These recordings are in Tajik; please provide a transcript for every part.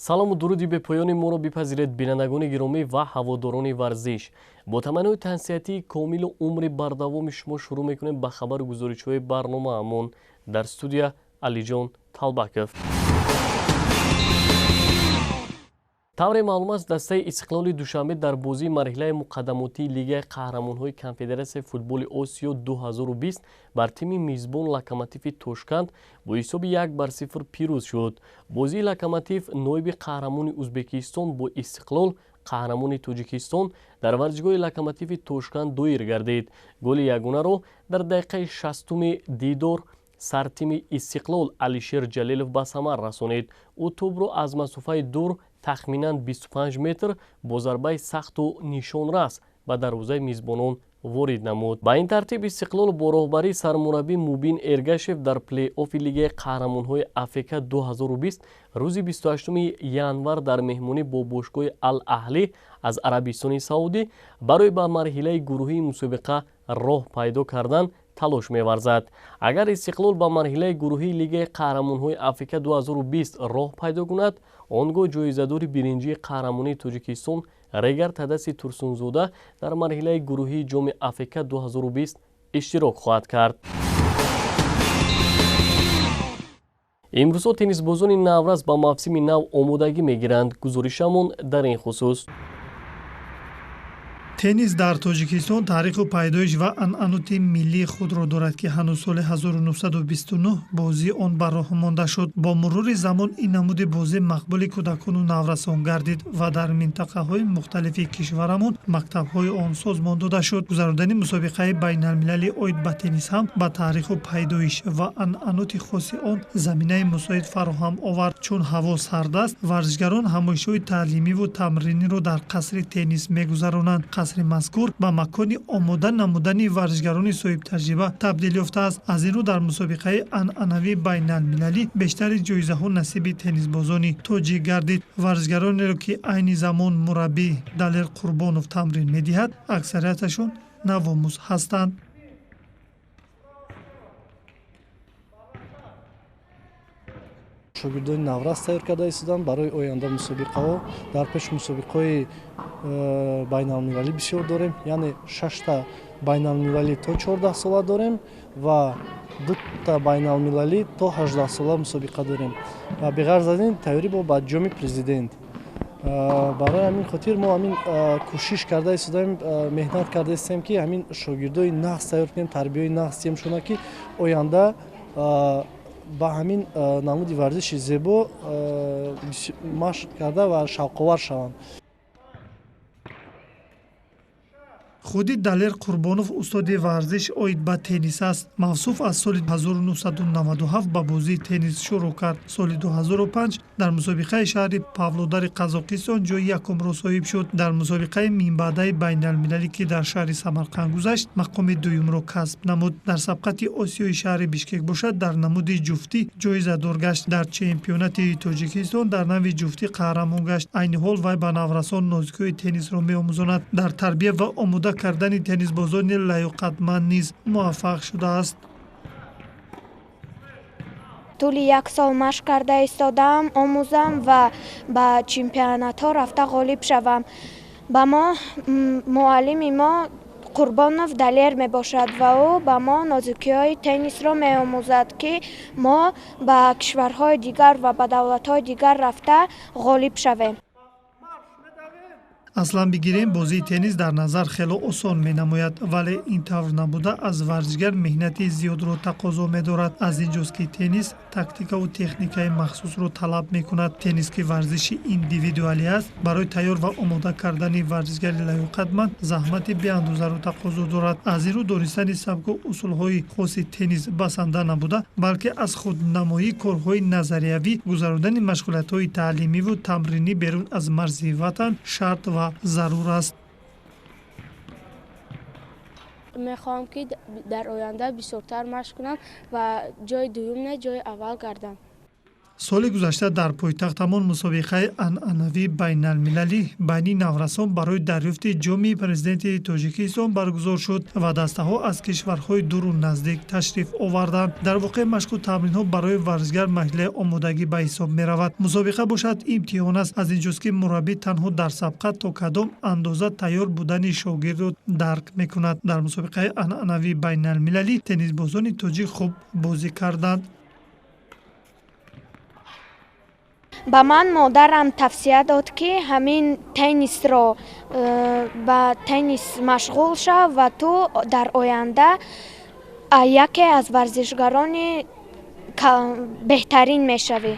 Салому дуруди бепоёни моро бипазиред, бинандагони гиромӣ ва ҳаводорони варзиш. Бо таманнои тансиҳатии комилу умри бардавоми шумо шурӯъ мекунем ба хабару гузоришҳои барномаамон. Дар студия Алиҷон Талбаков. Тавре маълум аст, дастаи Истиқлоли Душанбе дар бозии марҳилаи муқаддамотии Лигаи қаҳрамонҳои Конфедератсияи футболи Осиё 2020 бар тими мизбон Локомотиви Тошканд бо ҳисоби 1-0 пирӯз шуд. Бозии Локомотив, ноиби қаҳрамони Узбекистон, бо Истиқлол, қаҳрамони Тоҷикистон, дар варзишгоҳи Локомотиви Тошканд доир гардид. Голи ягонаро дар дақиқаи 60-уми дидор сартими Истиқлол Алишер Ҷалилов ба самар расонид. Ӯ тӯбро аз масофаи дур, тахминан 25 метр, бо зарбаи сахту нишонрас ба дарвозаи мизбонон ворид намуд. Ба ин тартиб Истиқлол бо роҳбарии сармураббӣ Мубин Эргашев дар плей-оффи Лигаи қаҳрамонҳои АФК 2020 рӯзи 28 январ дар меҳмонӣ бо бошгоҳи Ал-Аҳлӣ аз Арабистони Саудӣ барои ба марҳилаи гурӯҳии мусобиқа роҳ пайдо кардан талош меварзад. Агар Истиқлол ба марҳилаи гурӯҳии Лигаи қаҳрамонҳои АФК 2020 роҳ пайдо кунад, он гоҳ ҷоизадори биринҷии қаҳрамонии Тоҷикистон Регар Тадаси Турсунзода дар марҳилаи гурӯҳии ҷоми АФК 2020 иштирок хоҳад кард. Имрӯзҳо теннисбозони наврас ба мавсими нав омодагӣ мегиранд. Гузоришамон дар ин хусус. Теннис дар Тоҷикистон таъриху пайдоиш ва анъаноти миллии худро дорад, ки ҳанӯз соли 1929 бозии он ба роҳ монда шуд. Бо мурури замон ин намуди бозӣ мақбули кӯдакону наврасон гардид ва дар минтақаҳои мухталифи кишварамон мактабҳои он созмон дода шуд. Гузарондани мусобиқаи байналмилалӣ оид ба теннис ҳам ба таъриху пайдоиш ва анъаноти хоси он заминаи мусоид фароҳам овард. Чун ҳаво сард аст, варзишгарон ҳамоишҳои таълимиву тамриниро дар қасри теннис мегузаронанд. Қасри мазкур ба макони омода намудани варзишгарони соҳибтаҷриба табдил ёфтааст. Аз ин рӯ дар мусобиқаи анъанавии байналмилалӣ бештари ҷоизаҳо насиби теннисбозони тоҷик гардид. Варзишгаронеро, ки айни замон мураббӣ Далер Қурбонов тамрин медиҳад, аксарияташон навомӯз ҳастанд. Шогирдони наврас тайёр карда истоданд барои оянда мусобиқаҳо. Дар пеш мусобиқаҳои байналмилалӣ бисёр дорем, яъне 6та байналмилалӣ то 14 сола дорем ва 2та байналмилалӣ то 18 сола мусобиқа дорем. Ва беғарз аз ин тайёрӣ бо ба ҷоми президент. Барои ҳамин хотир мо ҳамин кӯшиш карда истодаем, меҳнат карда истем, ки ҳамин шогирдои нағз тайёр кунем, тарбияи нағз диҳем шуна, ки оянда ба ҳамин намуди варзиши зебо машқ карда ва шавқовар шаванд. Худи Далер Қурбонов устоди варзиш оид ба теннис аст. Мавсуф аз соли 1997 ба бозии теннис шурӯъ кард. Соли 2005 дар мусобиқаи шаҳри Павлодари Қазоқистон ҷои якумро соҳиб шуд. Дар мусобиқаи минбаъдаи байналмилалӣ, ки дар шаҳри Самарқанд гузашт, мақоми дуюмро касб намуд. Дар сабқати Осиёи шаҳри Бишкек бошад, дар намуди ҷуфтӣ ҷоизадор гашт. Дар чемпионати Тоҷикистон дар нави ҷуфтӣ қаҳрамон гашт. Айни ҳол вай ба наврасон нозикиҳои теннисро меомӯзонад. Дар тарбия ва омода кардани теннисбозони лаёқатманд низ муваффақ шудааст. Тӯли як сол машқ карда истодаам, омӯзам ва ба чемпионатҳо рафта ғолиб шавам. Ба мо муаллими мо Қурбонов Далер мебошад ва ӯ ба мо нозукиҳои теннисро меомӯзад, ки мо ба кишварҳои дигар ва ба давлатҳои дигар рафта ғолиб шавем. Аслан бигирем, бозии теннис дар назар хело осон менамояд, вале ин тавр набуда аз варзишгар меҳнати зиёдро тақозо медорад. Аз ин ҷост, ки теннис тактикаву техникаи махсусро талаб мекунад. Теннис, ки варзиши индивидуалӣ аст, барои тайёр ва омода кардани варзишгари лаёқатманд заҳмати беандозаро тақозо дорад. Аз ин рӯ донистани сабку усулҳои хоси теннис басанда набуда, балки аз худнамоии корҳои назариявӣ, гузарондани машғулиятҳои таълимиву тамринӣ берун аз марзи ватан шарт ва зарур аст. Мехоҳам, ки дар оянда бисёртар машқ кунам ва ҷои дуюм, не, ҷои аввал гардам. Соли гузашта дар пойтахтамон мусобиқаи анъанавии байналмилалӣ байни наврасон барои дарёфти ҷоми президенти Тоҷикистон баргузор шуд ва дастаҳо аз кишварҳои дуру наздик ташриф оварданд. Дар воқеъ машқу тамринҳо барои варзишгар марҳилаи омодагӣ ба ҳисоб меравад. Мусобиқа бошад имтиҳон аст. Аз ин ҷост, ки мураббӣ танҳо дар сабқат то кадом андоза тайёр будани шогирдро дарк мекунад. Дар мусобиқаи анъанавии байналмилалӣ теннисбозони тоҷик хуб бозӣ карданд. Ба ман модарам тавсия дод, ки ҳамин теннисро ба теннис машғул шав ва ту дар оянда яке аз варзишгарони беҳтарин мешавӣ.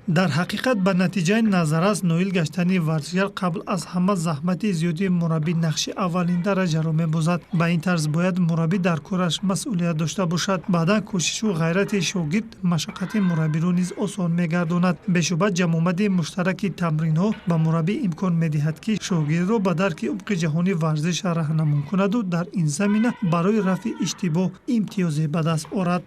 Дар ҳақиқат ба натиҷаи назаррас ноил гаштани варзишгар қабл аз ҳама заҳмати зиёди мураббӣ нақши аввалин дараҷаро мебозад. Ба ин тарз бояд мураббӣ дар кораш масъулият дошта бошад. Баъдан кӯшишу ғайрати шогирд машаққати мураббиро низ осон мегардонад. Бешубҳа, ҷамъомади муштараки тамринҳо ба мураббӣ имкон медиҳад, ки шогирдро ба дарки умқи ҷаҳони варзиш раҳнамун кунаду дар ин замина барои рафъи иштибоҳ имтиёзе ба даст орад.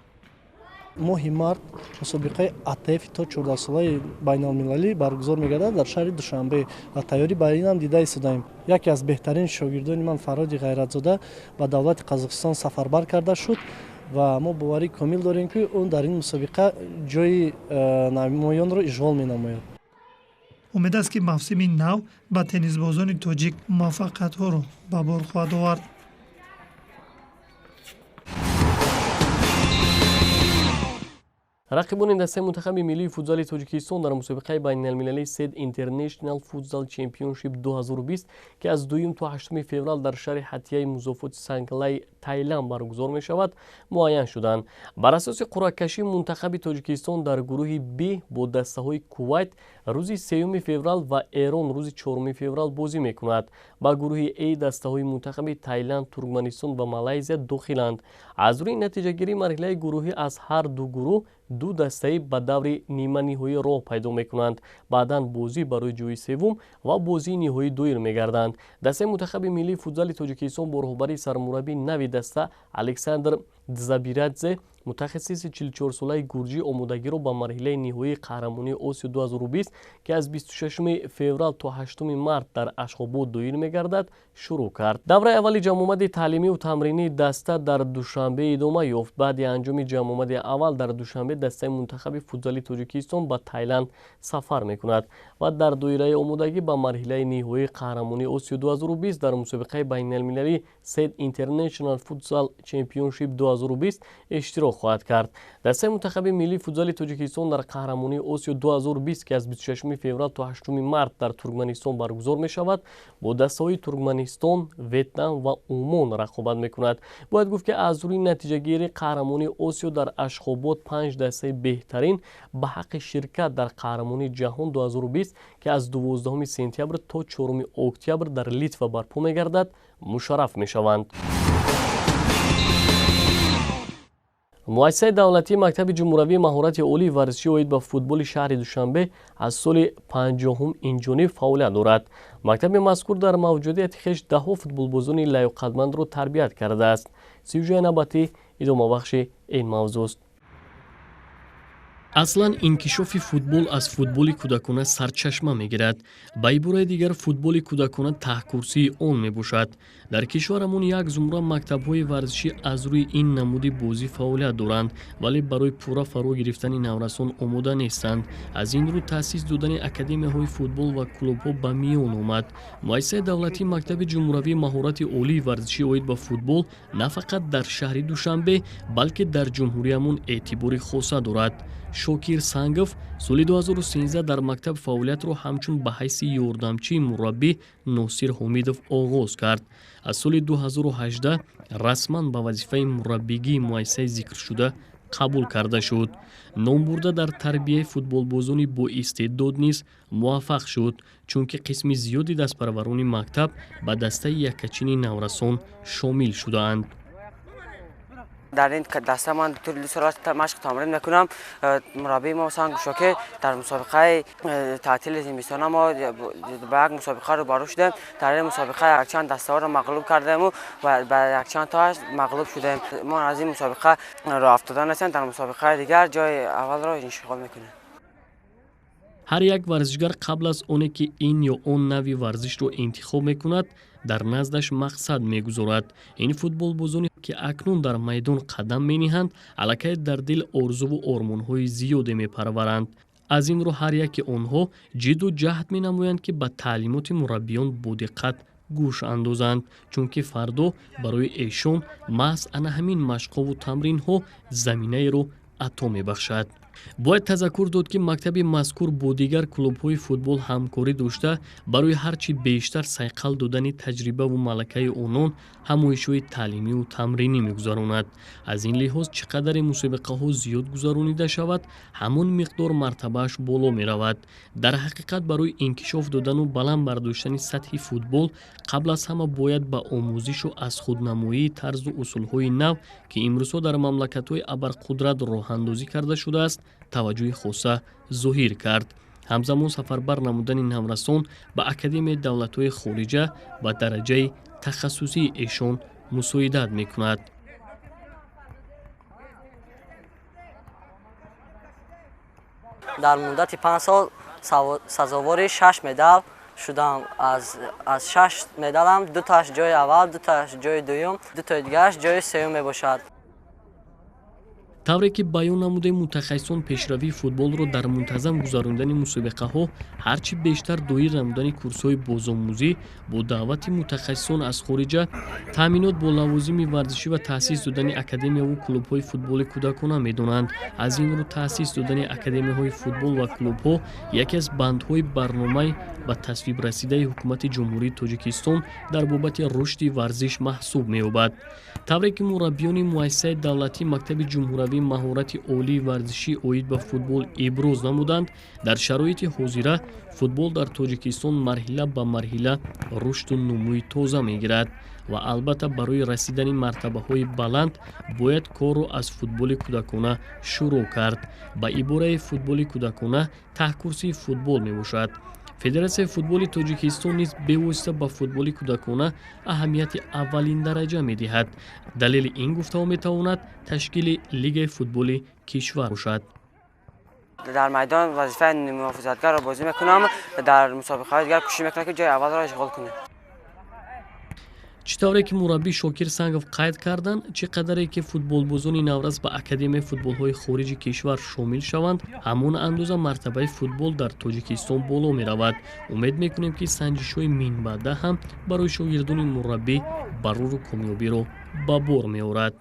Моҳи март мусобиқаи АТФ то 14-солаи байналмилалӣ баргузор мегардад дар шаҳри Душанбе ва тайёрӣ ба инам дида истодаем. Яке аз беҳтарин шогирдони ман Фарҳоди Ғайратзода ба давлати Қазоқистон сафарбар карда шуд ва мо боварии комил дорем, ки ӯ дар ин мусобиқа ҷои намоёнро ишғол менамояд. Умед аст, ки мавсими нав ба теннисбозони тоҷик муваффақиятҳоро ба бор хоҳад овард. Рақибони дастаи мунтахаби миллии футзали Тоҷикистон дар мусобиқаи байналмилалии SED International Futsal Championship 2020, ки аз 2 то 8 феврал дар шаҳри Ҳатияи музофоти Санглаи Тайланд баргузор мешавад, муайян шуданд. Бар асоси қуръакашӣ мунтахаби Тоҷикистон дар гурӯҳи Б бо дастаҳои Кувайт рӯзи 3 феврал ва Эрон рӯзи 4 феврал бозӣ мекунад. Ба гурӯҳи Э дастаҳои мунтахаби Тайланд, Туркманистон ва Малайзия дохиланд. Аз рӯи натиҷагирии марҳилаи гурӯҳӣ аз ҳар ду гурӯҳ ду дастаи ба даври ниманиҳоӣ роҳ пайдо мекунанд. Баъдан бозӣ барои ҷои севум ва бозии ниҳоӣ доир мегарданд. Дастаи мунтахаби миллии футзали Тоҷикистон бо роҳбарии сармураббии нави даста Александр Дзабирадзе, мутахассиси 44-солаи гурҷӣ, омодагиро ба марҳилаи ниҳоии қаҳрамонии Осиё 2020, ки аз 26 феврал то 8 март дар Ашхобод доир мегардад, шурӯъ кард. Давраи аввали ҷамъомади таълимию тамринии даста дар Душанбе идома ёфт. Баъди анҷоми ҷамъомади аввал дар Душанбе дастаи мунтахаби футзали Тоҷикистон ба Тайланд сафар мекунад ва дар доираи омодагӣ ба марҳилаи ниҳоии қаҳрамонии Осиё 2020 дар мусобиқаи байналмилалии SED International Futsal Championship 2020 иштирок хоҳад кард. Дастаи мунтахаби миллии футзали Тоҷикистон дар қаҳрамонии Осиё 2020, ки аз 26 феврал то 8 март дар Туркманистон баргузор мешавад, бо дастаҳои Туркманистон, Ветнам ва Умон рақобат мекунад. Бояд гуфт, ки аз рӯи натиҷагирии қаҳрамонии Осиё дар Ашхобод 5 дастаи беҳтарин ба ҳаққи ширкат дар қаҳрамонии ҷаҳон 2020, ки аз 12 сентябр то 4 октябр дар Литва барпо мегардад, мушарраф мешаванд. Муассисаи давлатии мактаби ҷумҳуравии маҳорати олии варзишӣ оид ба футболи шаҳри Душанбе аз соли 50-ум инҷониб фаъолият дорад. Мактаби мазкур дар мавҷудияти хеш даҳҳо футболбозони лаёқатмандро тарбият кардааст. Сюжаи навбатӣ идомабахши ин мавзӯст. Аслан инкишофи футбол аз футболи кӯдакона сарчашма мегирад. Ба ибораи дигар, футболи кӯдакона таҳкурсии он мебошад. Дар кишварамон як зумра мактабҳои варзишӣ аз рӯи ин намуди бозӣ фаъолият доранд, вале барои пурра фаро гирифтани наврасон омода нестанд. Аз ин рӯ таъсис додани академияҳои футбол ва клубҳо ба миён омад. Муассисаи давлатии мактаби ҷумҳуравии маҳорати олии варзишӣ оид ба футбол на фақат дар шаҳри Душанбе, балки дар ҷумҳуриямон эътибори хоса дорад. Шокир Сангов соли 2013 дар мактаб фаъолиятро ҳамчун ба ҳайси ёрдамчии мураббӣ Носир Ҳомидов оғоз кард. Аз соли 2018 расман ба вазифаи мураббигии муассисаи зикршуда қабул карда шуд. Номбурда дар тарбияи футболбозони боистеъдод низ муваффақ шуд, чунки қисми зиёди дастпарварони мактаб ба дастаи яккачини наврасон шомил шудаанд. Дар ин даста ман тӯли 2 сол машқ тамрин мекунам. Мураббии мо Санг Шокир дар мусобиқаи таътили зимистона мо ба як мусобиқа рӯбарӯ шудем. Дар ин мусобиқа якчанд дастаҳоро мағлуб кардему ва ба якчанд тоаш мағлуб шудем. Мо аз ин мусобиқа роҳ афтода нестем. Дар мусобиқаи дигар ҷои аввалро ишғол мекунем. Ҳар як варзишгар қабл аз оне ки ин ё он навъи варзишро интихоб мекунад, дар наздаш мақсад мегузорад. Ин футболбозоне ки акнун дар майдон қадам мениҳанд, аллакай дар дил орзуву ормонҳои зиёде мепарваранд. Аз ин рӯ ҳар яке онҳо ҷидду ҷаҳд менамоянд, ки ба таълимоти мураббиён бодиққат гӯш андозанд, чунки фардо барои эшон маҳз ана ҳамин машқҳову тамринҳо заминаеро ато мебахшад. Бояд тазаккур дод, ки мактаби мазкур бо дигар клубҳои футбол ҳамкорӣ дошта, барои ҳар чӣ бештар сайқал додани таҷрибаву малакаи онон ҳамоишҳои таълимиву тамринӣ мегузаронад. Аз ин лиҳоз чӣ қадаре мусобиқаҳо зиёд гузаронида шавад, ҳамон миқдор мартабааш боло меравад. Дар ҳақиқат барои инкишоф додану баланд бардоштани сатҳи футбол қабл аз ҳама бояд ба омӯзишу аз худнамоии тарзу усулҳои нав, ки имрӯзҳо дар мамлакатҳои абарқудрат роҳандозӣ карда шудааст, таваҷҷӯҳи хоса зоҳир кард. Ҳамзамон сафарбар намудани наврасон ба Академияи давлатҳои хориҷа ба дараҷаи тахассусии эшон мусоидат мекунад. Дар муддати 5 сол сазовори 6 медал шудам. Аз 6 медалам 2тааш ҷои аввал, 2тааш ҷои дуюм, 2тои дигараш ҷои сеюм мебошад. Тавре ки баён намудаи мутахассисон, пешравии футболро дар мунтазам гузарондани мусобиқаҳо, ҳар чӣ бештар доир намудани курсҳои бозомӯзӣ бо даъвати мутахассисон аз хориҷа, таъминот бо лавозими варзишӣ ва таъсис додани академияву клубҳои футболи кӯдакона медонанд. Аз ин рӯ таъсис додани академияҳои футбол ва клубҳо яке аз бандҳои барномаи ба тасвиб расидаи Ҳукумати Ҷумҳурии Тоҷикистон дар бобати рушди варзиш маҳсуб меёбад. Тавре ки мураббиёни муассисаи давлатии мактаби ҷумҳуравии маҳорати олии варзишӣ оид ба футбол иброз намуданд, дар шароити ҳозира футбол дар Тоҷикистон марҳила ба марҳила рушду нумӯи тоза мегирад ва албатта барои расидани мартабаҳои баланд бояд корро аз футболи кӯдакона шурӯъ кард. Ба ибораи футболи кӯдакона таҳкурсии футбол мебошад. Федератсияи футболи Тоҷикистон низ бевосита ба футболи кӯдакона аҳамияти аввалин дараҷа медиҳад. Далели ин гуфтаҳо метавонад ташкили лигаи футболи кишвар бошад. Дар майдон вазифаи муҳофизатгарро бозӣ мекунам, дар мусобиқаҳои дигар кӯшиш мекунам, ки ҷои аввалро ишғол кунам. Чӣ тавре ки мураббӣ Шокир Сангов қайд карданд, чӣ қадаре ки футболбозони наврас ба Академияи футболҳои хориҷи кишвар шомил шаванд, ҳамон андоза мартабаи футбол дар Тоҷикистон боло меравад. Умед мекунем, ки санҷишҳои минбаъда ҳам барои шогирдони мураббӣ барору комёбиро ба бор меорад.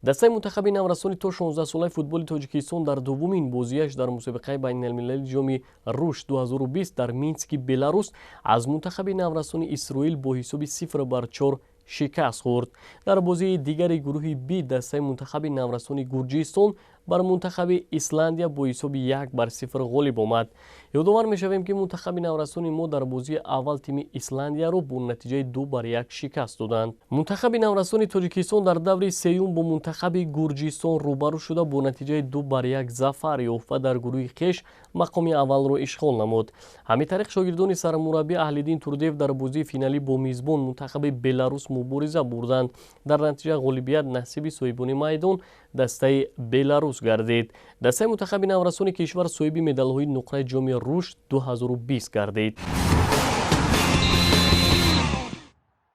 Дастаи мунтахаби наврасони то 16-солаи футболи Тоҷикистон дар дуввумин бозиаш дар мусобиқаи байналмилалии ҷоми рушд 2020 дар Мински Беларус аз мунтахаби наврасони Исроил бо ҳисоби 0-4 шикаст хӯрд. Дар бозии дигари гурӯҳи Б дастаи мунтахаби наврасони Гурҷистон бар мунтахаби Исландия бо ҳисоби 1-0 ғолиб омад. Ёдовар мешавем, ки мунтахаби наврасони мо дар бозии аввал тими Исландияро бо натиҷаи 2-1 шикаст доданд. Мунтахаби наврасони Тоҷикистон дар даври сеюм бо мунтахаби Гурҷистон рӯбарӯ шуда бо натиҷаи 2-1 зафар ёфт ва дар гурӯҳи хеш мақоми аввалро ишғол намуд. Ҳамин тариқ шогирдони сармураббӣ Аҳлиддин Турдиев дар бозии финалӣ бо мизбон мунтахаби Беларус мубориза бурданд. Дар натиҷа ғолибият насиби соҳибони майдон дастаи Беларус гардид. Дастаи мунтахаби наврасони кишвар соҳиби медалҳои нуқраи ҷоми рушд 2020 гардид.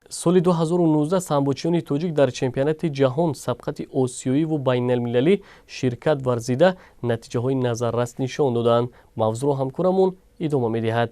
Соли 2019 самбочиёни тоҷик дар чемпионати ҷаҳон, сабқати осиёиву байналмилалӣ ширкат варзида натиҷаҳои назаррас нишон доданд. Мавзӯъро ҳамкорамон идома медиҳад.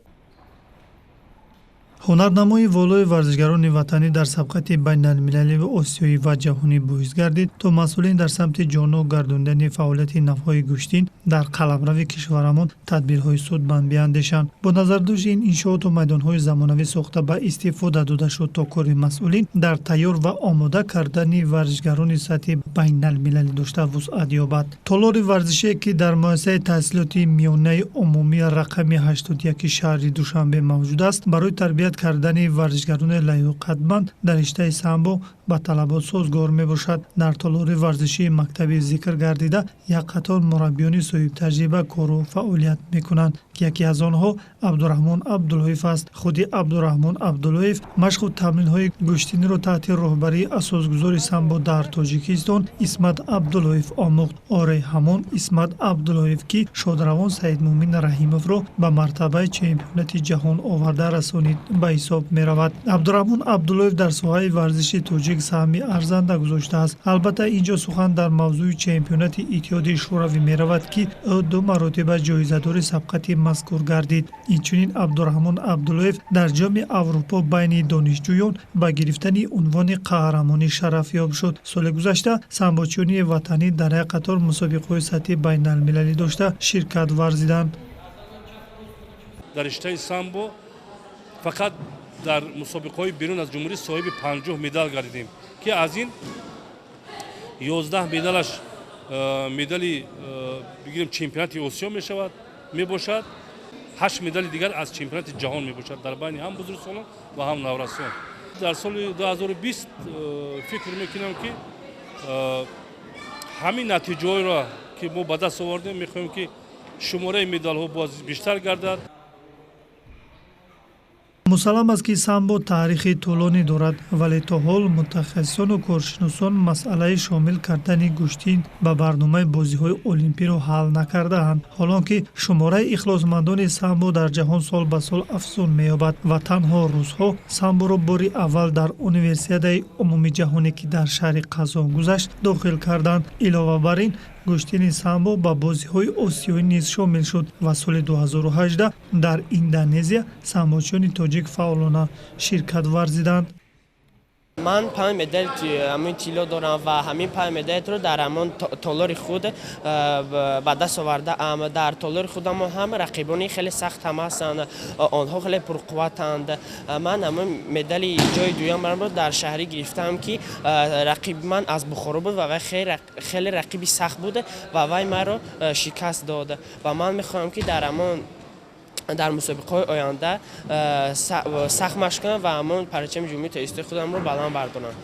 Ҳунарнамои волои варзишгарони ватанӣ дар сабқати байналмилалӣ осиёӣ ва ҷаҳонӣ боис гардид, то масъулин дар самти ҷонок гардондани фаъолияти навҳои гӯштин дар қаламрави кишварамон тадбирҳои судманд биандешанд. Бо назардошти ин иншооту майдонҳои замонавӣ сохта ба истифода дода шуд, то кори масъулин дар тайёр ва омода кардани варзишгарони сатҳи байналмилалӣ дошта вусъат ёбад. Толори варзишие, ки дар муассисаи таҳсилоти миёнаи умумӣ рақами 81 шаҳри Душанбе мавҷуд аст, барои тарбият кардани варзишгарони лаёқатманд дар риштаи самбо ба талабот созгор мебошад. Дар толори варзишии мактаби зикр гардида як қатор мураббиёни соҳибтаҷриба кору фаъолият мекунанд, ки яке аз онҳо Абдураҳмон Абдуллоев аст. Худи Абдураҳмон Абдуллоев машқу тамринҳои гӯштиниро таҳти роҳбарии асосгузори самбо дар Тоҷикистон Исмат Абдуллоев омӯхт. Оре, ҳамон Исмат Абдуллоев, ки шодравон Саидмӯмин Раҳимовро ба мартабаи чемпионати ҷаҳон оварда расонид ба ҳисоб меравад. Абдураҳмон Абдуллоев дар соҳаи варзиши тоҷик саҳми арзанда гузоштааст. Албатта, ин ҷо сухан дар мавзӯи чемпионати Иттиҳоди Шӯравӣ меравад, ки ӯ ду маротиба ҷоизадори сабқати мазкур гардид. Инчунин Абдураҳмон Абдуллоев дар Ҷоми Аврупо байни донишҷӯён ба гирифтани унвони қаҳрамонӣ шарафёб шуд. Соли гузашта самбочиёни ватанӣ дар як қатор мусобиқаҳои сатҳи байналмилалӣ дошта ширкат варзиданд. Дар риштаи самбо фақат дар мусобиқаҳои берун аз ҷумҳурӣ соҳиби 50 медал гардидем, ки аз ин 11 медалаш медали бигирем чемпионати Осиё мешавад, мебошад, 8 медали дигар аз чемпионати ҷаҳон мебошад дар байни ҳам бузургсолон ва ҳам наврасон. Дар соли 2020 фикр мекунам, ки ҳамин натиҷаҳоеро, ки мо ба даст овардем, мехоҳем, ки шумораи медалҳо боз бештар гардад. Мусаллам аст, ки самбо таърихи тӯлонӣ дорад, вале то ҳол мутахассисону коршиносон масъалаи шомил кардани гӯштин ба барномаи бозиҳои олимпиро ҳал накардаанд, ҳолон ки шумораи ихлосмандони самбо дар ҷаҳон сол ба сол афзун меёбад ва танҳо русҳо самборо бори аввал дар универсиадаи умумиҷаҳонӣ, ки дар шаҳри Қазон гузашт, дохил карданд. Илова бар ин, гӯштини самбо ба бозиҳои осиёӣ низ шомил шуд ва соли 2018 дар Индонезия самбочиёни тоҷик фаъолона ширкат варзиданд. Ман 5 медал ҳамин тилло дорам ва ҳамин 5 медалро дар ҳамон толори худ ба даст овардаам. Дар толори худамон ҳам рақибони хеле сахт ҳам ҳастанд, онҳо хеле пурқувватанд. Ман ҳамон медали ҷои дуюмро дар шаҳрӣ гирифтаам, ки рақиби ман аз Бухоро буд ва вай хеле рақиби сахт буд ва вай маро шикаст дод. Ва ман мехоҳам, ки дар ҳамон дар мусобиқаҳои оянда сахт машқ кунам ва ҳамон парчами Ҷумҳурии Тоҷикистони худамро баланд бардорам.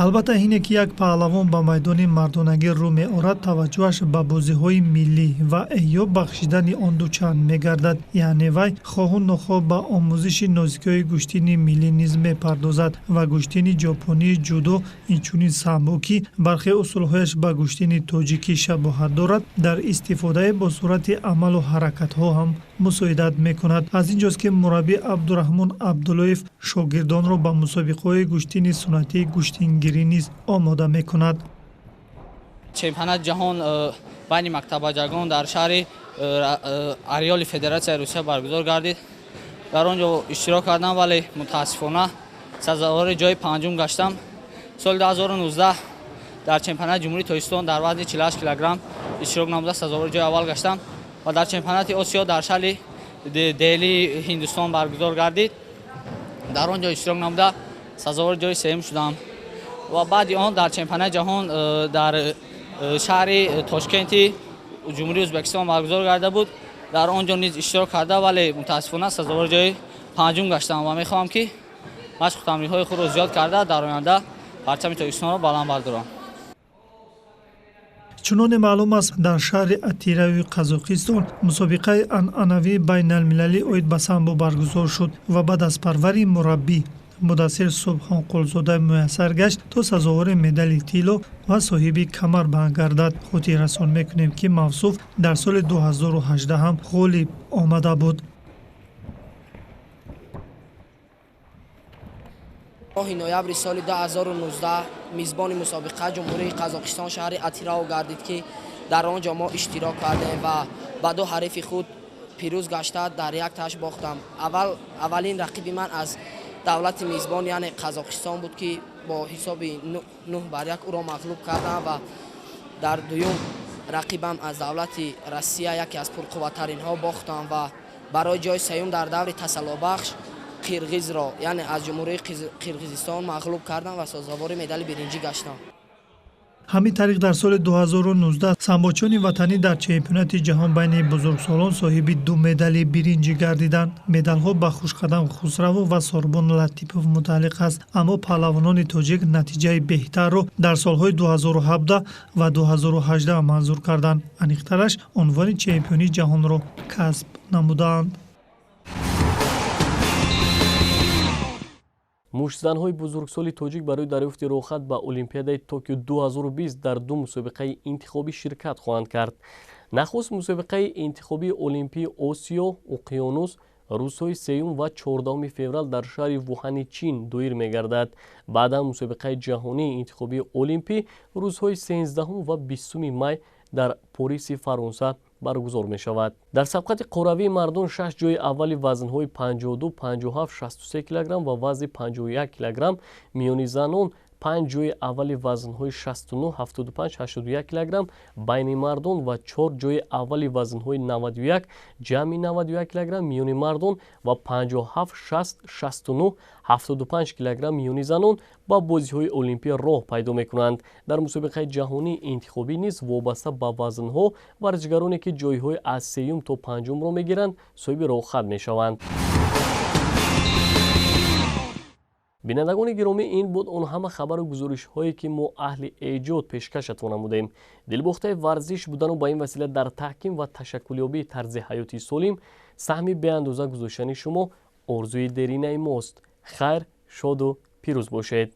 Албатта, ҳине ки як паҳлавон ба майдони мардонагӣ рӯ меорад, таваҷҷӯҳаш ба бозиҳои миллӣ ва эҳё бахшидани он дучанд мегардад. Яъне вай хоҳу нохоҳ ба омӯзиши нозикиҳои гӯштини миллӣ низ мепардозад ва гӯштини ҷопонии ҷудо, инчунин самбо, ки бархе усулҳояш ба гӯштини тоҷикӣ шабоҳат дорад, дар истифодаи бо сурати амалу ҳаракатҳо ҳам мусоидат мекунад. Аз ин ҷост, ки мураббӣ Абдураҳмон Абдуллоев шогирдонро ба мусобиқаҳои гӯштини суннатии гӯштингирӣ низ омода мекунад. Чемпионати ҷаҳон байни мактаббачагон дар шаҳри Ареоли Федератсияи Русия баргузор гардид. Дар он ҷо иштирок кардам, вале мутаассифона сазовори ҷои панҷум гаштам. Соли 2019 дар чемпионати Ҷумҳурии Тоҷикистон дар вазни 48 килограмм иштирок намуда сазовори ҷои аввал гаштам ва дар чемпионати Осиё дар шаҳри Дели Ҳиндустон баргузор гардид. Дар он ҷо иштирок намуда сазовори ҷои сеюм шудам ва баъди он дар чемпионати ҷаҳон дар шаҳри Тошкенти Ҷумҳурии Ӯзбекистон баргузор гарда буд. Дар он ҷо низ иштирок карда, вале мутаассифона сазовори ҷои панҷум гаштам ва мехоҳам, ки машқу тамринҳои худро зиёд карда дар оянда парчами Тоҷикистонро баланд бардорам. Чуноне маълум аст, дар шаҳри Атирави Қазоқистон мусобиқаи анъанавии байналмилалӣ оид ба самбо баргузор шуд ва ба дастпарвари мураббӣ Мудассир Субҳонқулзода муяссар гашт, то сазовори медали тилло ва соҳиби камарбанд гардад. Хотиррасон мекунем, ки мавсуф дар соли 2018 ҳам ғолиб омада буд. Моҳи ноябри соли 2019 мизбони мусобиқа Ҷумҳурии Қазоқистон шаҳри Атирао гардид, ки дар он ҷо мо иштирок кардем ва ба ду ҳарифи худ пирӯз гашта дар як таш бохтам. Аввалин рақиби ман аз давлати мизбон, яъне Қазоқистон буд, ки бо ҳисоби 9-1 ӯро мағлуб кардам ва дар дуюм рақибам аз давлати Россия, яке аз пурқувваттаринҳо, бохтам ва барои ҷои сеюм дар даври тасаллобахш қирғизро, яъне аз Ҷумҳурии Қирғизистон мағлуб кардам ва сазовори медали биринҷӣ гаштам. Ҳамин тариқ дар соли 2019 самбочиёни ватанӣ дар чемпионати ҷаҳон байни бузургсолон соҳиби 2 медали биринҷӣ гардиданд. Медалҳо ба Хушқадам Хусравов ва Сорбон Латипов мутааллиқ аст, аммо паҳлавонони тоҷик натиҷаи беҳтарро дар солҳои 2017 ва 2018 манзур карданд. Аниқтараш, унвони чемпиони ҷаҳонро касб намуданд. Муштзанҳои бузургсоли тоҷик барои дарёфти роҳхат ба Олимпиадаи Токио 2020 дар 2 мусобиқаи интихобӣ ширкат хоҳанд кард. Нахуст мусобиқаи интихобии Олимпии Осиё Уқёнус рӯзҳои 3 ва 14 феврал дар шаҳри Вуҳани Чин доир мегардад. Баъдан мусобиқаи ҷаҳонии интихобии Олимпӣ рӯзҳои 13 ва 20 май дар Пориси Фаронса баргузор мешавад. Дар сабқати қуравии мардон 6 ҷои аввали вазнҳои 52, 57, 63 килограмм ва вазни 51 килограмм, миёни занон 5 ҷои аввали вазнҳои 69, 75, 81 килограмм, байни мардон ва 4 ҷои аввали вазнҳои 91, ҷамъи 91 килограмм миёни мардон ва 57, 60, 69, 75 килограмм миёни занон ба бозиҳои Олимпия роҳ пайдо мекунанд. Дар мусобиқаи ҷаҳонии интихобӣ низ вобаста ба вазнҳо варзишгароне ки ҷойҳои аз 3 то 5-ро мегиранд, соҳиби роҳхат мешаванд. Бинандагони гиромӣ, ин буд он ҳама хабару гузоришҳое ки мо аҳли эҷод пешкашатон намудем. Дилбохтаи варзиш будану ба ин васила дар таҳким ва ташаккулёбии тарзи ҳаёти солим саҳми беандоза гузоштани шумо орзуи деринаи мост. Хайр, шоду пирӯз бошед.